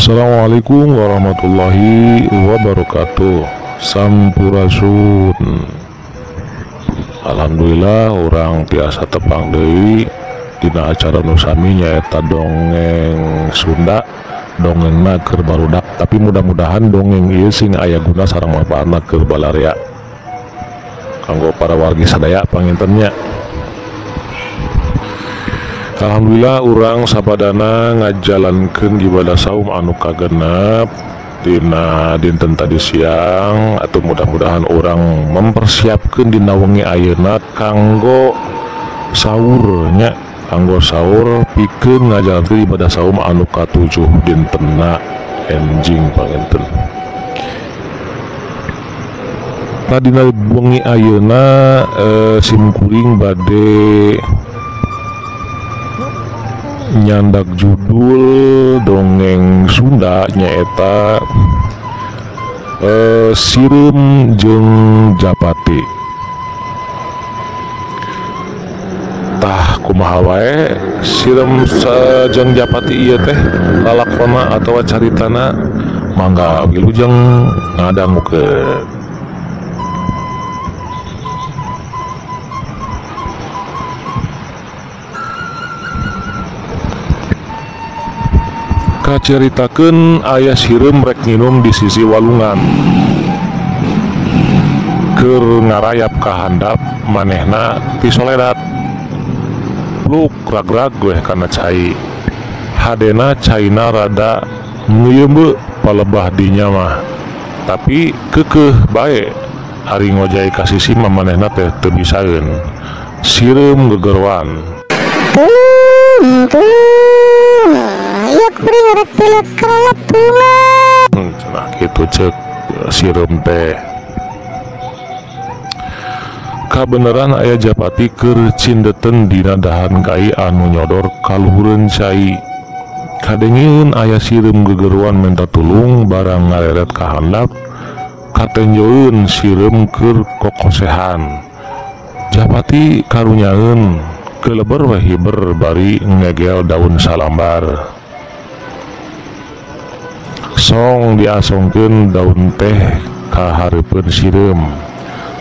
Assalamualaikum warahmatullahi wabarakatuh. Sampurasun. Alhamdulillah orang tiasa tepang deui dina acara nu sami nyaeta dongeng Sunda, dongengna keur barudak, tapi mudah-mudahan dongeng ieu sing aya guna sareng manfaatna keur balarea kanggo para wargi sadaya pangintennya. Alhamdulillah urang sapadana ngajalankeun ibadah saum anu kagenep dina dinten tadi siang, atau mudah-mudahan urang mempersiapkeun dina wengi ayeuna kanggo sahurnya, kanggo sahur pikeun ngajalankeun ibadah saum anu katujuh dintenna enjing panginten. Nah, dina wengi ayeuna sim kuring bade nyandak judul dongeng Sunda nyaeta Sireum jeung Japati. Tah kumaha wae Sireum jeung Japati ieu teh lalakona atawa caritana, mangga wilujeng ngadangukeun. Kaceritakeun aya sireum rek nginum di sisi walungan, keur ngarayap ka handap manehna tisoledat pluk ragrag weh kana cai. Hadena caina rada ngeuyeumbe palebah dinya mah, tapi keukeuh bae ari ngojay ka sisi mah manehna teh teu bisaeun. Sireum gegeroan. Cenah kitu ceuk sireum teh. Kabeneran aya Japati keur cindeten dina dahan kai anu nyodor kaluhureun cai. Kadengeun aya sireum gegeruan minta tulung barang ngareret ka handap, katenjoeun sireum keur kokosehan. Japati karunyaeun keleber we hiber bari ngegel daun salambar. Song diasongkeun daun teh ka hareupeun sireum.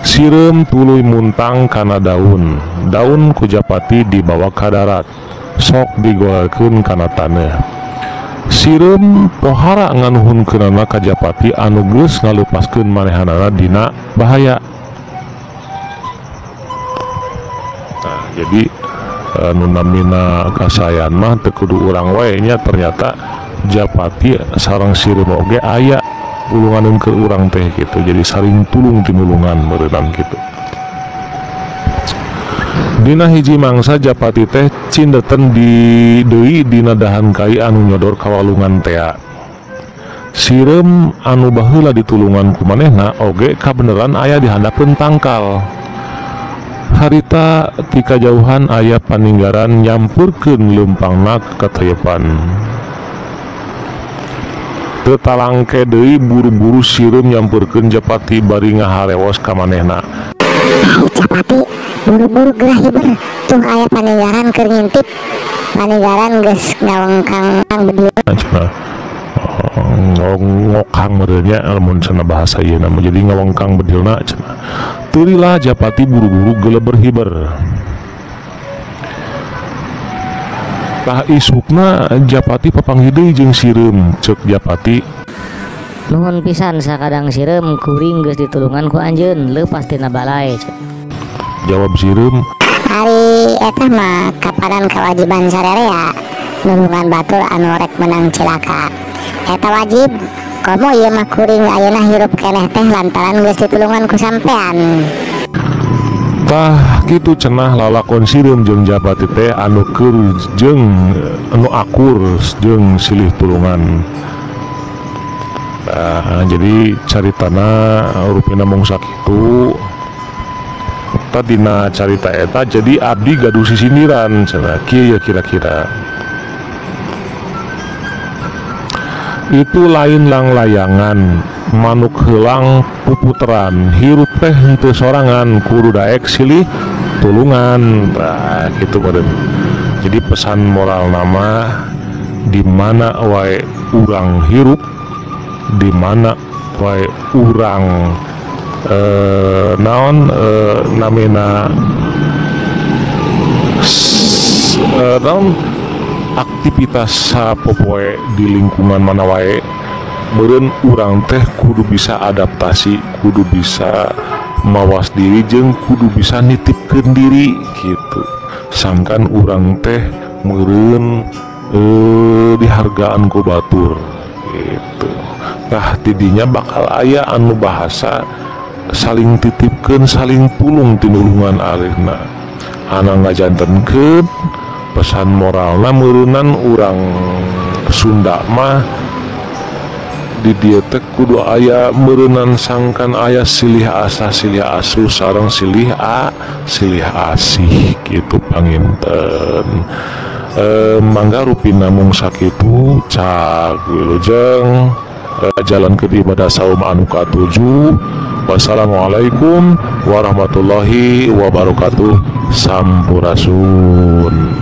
Sireum tuluy muntang kana daun. Daun ku Japati dibawa ka darat, sok digolerkeun kana taneuh. Sireum pohara nganuhunkeunana ka Japati anu geus ngalepaskeun manehanana dina bahaya. Nah, jadi nu namina kasayan mah teu kudu urang wae nya, ternyata Japati sareng sireum oge aya ulunganeun ke urang teh gitu. Jadi saling tulung tinulungan meureunang gitu. Dina hiji mangsa Japati teh cindeten di deui dina dahan kai anu nyodor ka walungan tea. Sireum anu baheula ditulungan ku manehna oge kabeneran aya di handapeun tangkal. Harita ti kajauhan aya paninggaran nyampurkeun leumpangna ka kateyepan. Teu talangke deui buru-buru sireum nyampeurkeun Japati bari ngaharewos ka manehna. Japati buru-buru gerah hiber, tuh aya paninggaran keur ngintip. Paninggaran geus ngawengkang bedil. Cenah ngokang meureunnya lamun cenah bahasa ieu na mah, jadi ngawengkang bedilna cenah. Teu lila Japati buru-buru geleber hiber. Tah isukna Japati papanggih deui jeung sireum ceuk Japati. Nuhun pisan sakadang sireum kuring geus ditulungan ku anjeun leupas tina balai. Jawab sireum. Ari eta mah kapanan kewajiban sarerea nulungan batur anu rek menang cilaka. Eta wajib. Komo ieu mah kuring ayeuna hirup keneh teh lantaran geus ditulungan ku sampean. Tah kitu cenah lalakon sireum jeung Japati teh anu keur jeung anu akur jeung silih tulungan. Nah, jadi caritana rupina mung sakitu. Tadina carita eta jadi abdi gaduh sisindiran cenah kieu ya kira-kira. Itu lain langlayangan manuk heulang puputeran hirup teh henteu sorangan kudu daek silih tulungan. Nah, kitu meureun. Jadi pesan moral nama di mana wae urang hirup, di mana wae urang naon namina naon aktivitas sapopoe di lingkungan mana wae meureun urang teh kudu bisa adaptasi, kudu bisa mawas diri jeung kudu bisa nitipkeun diri gitu. Sangkan urang teh meureun dihargaan ku batur gitu. Tah tidinya bakal aya anu bahasa saling titipkeun, saling tulung tinulungan alihna. Ana ngajantenkeun pesan moralna meureunan urang Sunda mah di dieu teh kudu aya meureunan sangkan aya silih asah silih asuh sareng silih a silih asih kitu panginten. Mangga rupina mung sakitu cak wilujeng jalankeun ibadah saum anu katujuh. Wassalamualaikum warahmatullahi wabarakatuh. Sampurasun.